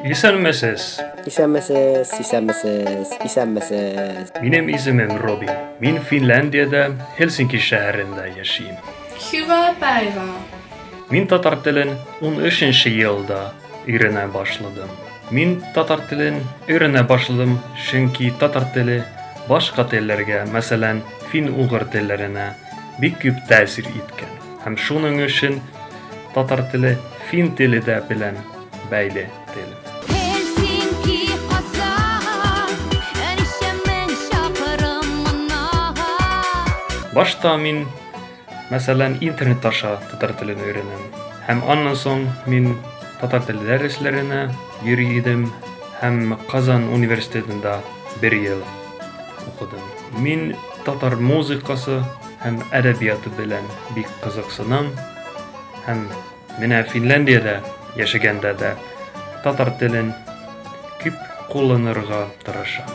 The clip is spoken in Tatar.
Исәнмесез. Исәнмесез, исәнмесез, исәнмесез. Минем исемем Робин. Мин Финляндиядә, Хельсинки шәһәрендә яшим. Hyvää päivää. Мин татар телен 13 елда өйрәнә башладым. Мин татар телен өйрәнә башладым, чөнки татар теле башка телләргә, мәсәлән, фин-угыр телләренә бик күп тәэсир иткән. Һәм шуның өчен татар теле фин теле дә белән бәйле тел. Хельсинки, Казан, ничә мең чакрым моннан. Башта мин, мәсәлән, интернет аша татар телен өйрәнәм. Һәм аннан соң мин татар теле дәресләренә йөри идем һәм Казан университетында бер ел укыдым. Мин татар музыкасы һәм әдәбияты белән бик кызыксынам һәм менә Финляндиядә яшәгәндә дә татар телен күп кулланырга тырышам.